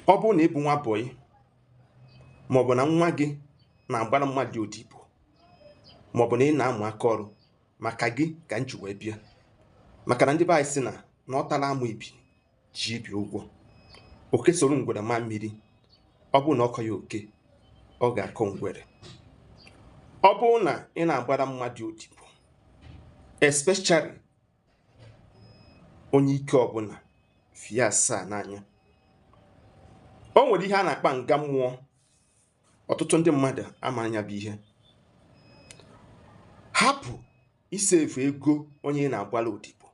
Ọ bụrụ na ị bụ nwa bọyị, maọbụ na nwa gị na-agbara mmadụ odibo, maọbụ na ị na-amụ aka ọrụ, maka gị ka m ji wee bịa. Maka na ndị be anyị sị na na ọ tara amụ ibi ji ibi ụgwọ. Oke soro ngwere ma mmiri, ọ bụrụ na ọ kọ ya oke, ọ ga-akọ ngwere. Ọ bụrụ na ị na-agbara mmadụ odibo, especially onye ike ọbụla, fie asaa n'anya. O nwere ihe a na-akpa nga mmụọ. Ọtụtụ ndị mmadụ ama anya bụ ihe hapụ isefu ego onye ị na-agbara odibo.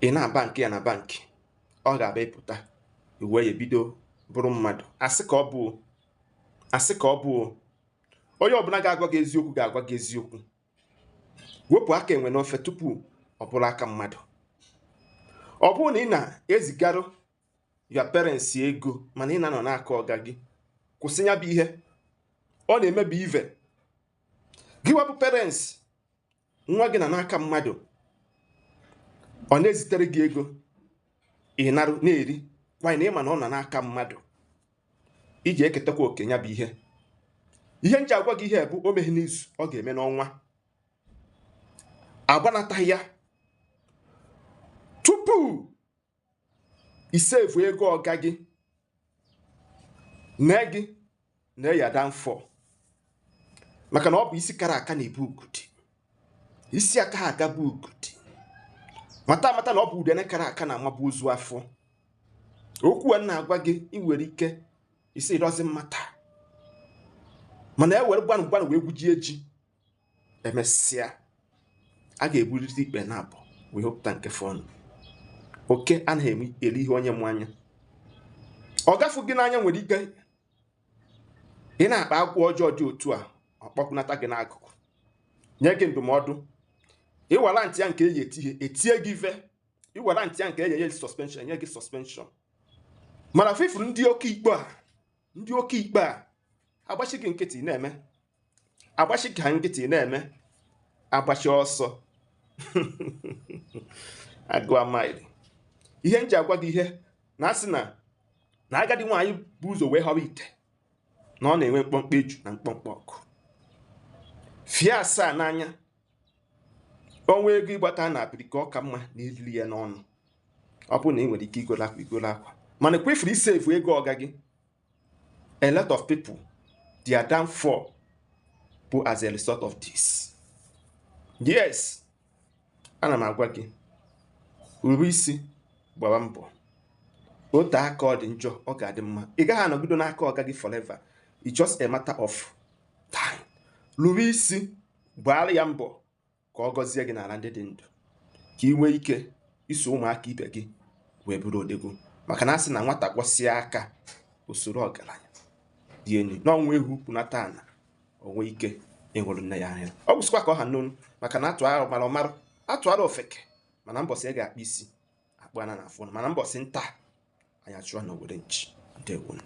Ị na-aba nke ya na bankị, ọ ga-abịa ịpụta iwe ya ebido bụrụ mmadụ. Asị ka ọ bụ, asị ka ọ bụ. Onye ọbụla ga-agwa gị eziokwu ga-agwa gị eziokwu. Wepụ aka enwe n'ofe tupu ọ bụrụ aka mmadụ. Ọ bụrụ na ị na-ezigarụ your parents ego, mana ị na-anọ n'aka ọga gị, kwụsị ya bụ ihe. Ọ na-emebi ive gị. Wepụ parents, nwa gị na n'aka mmadụ, ọ na-ezitere gị ego, ị narụ na-eri kwanyị na ịma na ọ nọ n'aka mmadụ, iji eketakwa oke ya bụ ihe. Ihe nji agwa gị ihe bụ, o meghe n'izu, ọ ga-eme n'ọnwa. Agbanataghị ya tupu isevu ego ọga gị nee gị na ya downfall. Maka na ọ bụ isi kara aka na-ebu ugudi, isi aka ha aga bụ ugudi. Mata amata na ọ bụ udene kara aka na-amabụ ozu afọ. Okwu a na-agwa gị, ị nwere ike isi ịrọzi mmata, mana e were gwanụ gwanụ wee gwujie ji, emesịa a ga-eburịrị ikpe na abụ wee hụpụta nke fọnụ. Oke anaghị eri ihe onye mụ anya. Ọ gafu gị n'anya. Nwere ike ị na-akpa agwa ọjọọ dị otu a, ọ kpọkụnata gị n'akụkụ, nye gị ndụmọdụ. Ịwara ntị ya nke eji eti ihe, etie gị ife. Iwere ntị ya nke eji enye gị suspension, enye gị suspension. Mana fifuru ndị oke ikpe a, ndị oke ikpe a agbachi gị nkịtị na-eme, agbachi ka nkịtị na-eme, agbachi ọsọ agụa maịlị. Ihe m ji agwa gị ihe na asị na agadi nwaanyị bụ ụzọ wee họrọ ite na ọ na-enwe mkpọmkpọ eju na mkpọmkpọ ọkụ. Fie asaa n'anya. Ọnwa ego ịgbata na apirika, ọka mma na ilili ya n'ọnụ. Ọ bụrụ na ị nwere ike igolo akwa, igolo akwa, mana kwefuru isevu ego ọga gị. A lot of people, their downfall bụ as a result of this. Yes, ana m agwa gị, rube isi, gbara mbọ. Ote aka ọ dị njọ, ọ ga-adị mma. Ị gaghị anọgide n'aka ọga gị forever. It's just a matter of time. Rube isi, gbara ya mbọ ka ọ gọzie gị n'ala ndị dị ndụ, ka ị nwee ike iso ụmụaka ibe gị wee bụrụ odegwu. Maka na a sị na nwata kwọsịa aka usoro ọgaranya dị enyi n'ọnwa ehu kwunata ana onwe ike ịhụrụ nne ya anya. Ọ gwụsịkwa ka ọ ha n'onu. Maka na atụ arụ mara ọmarụ atụ arụ ofeke, mana mbọsị ị ga-akpụ isi akpụ ana na afọ, mana mbọsị nta anyị achụọ na owere nchi. Ndewonu.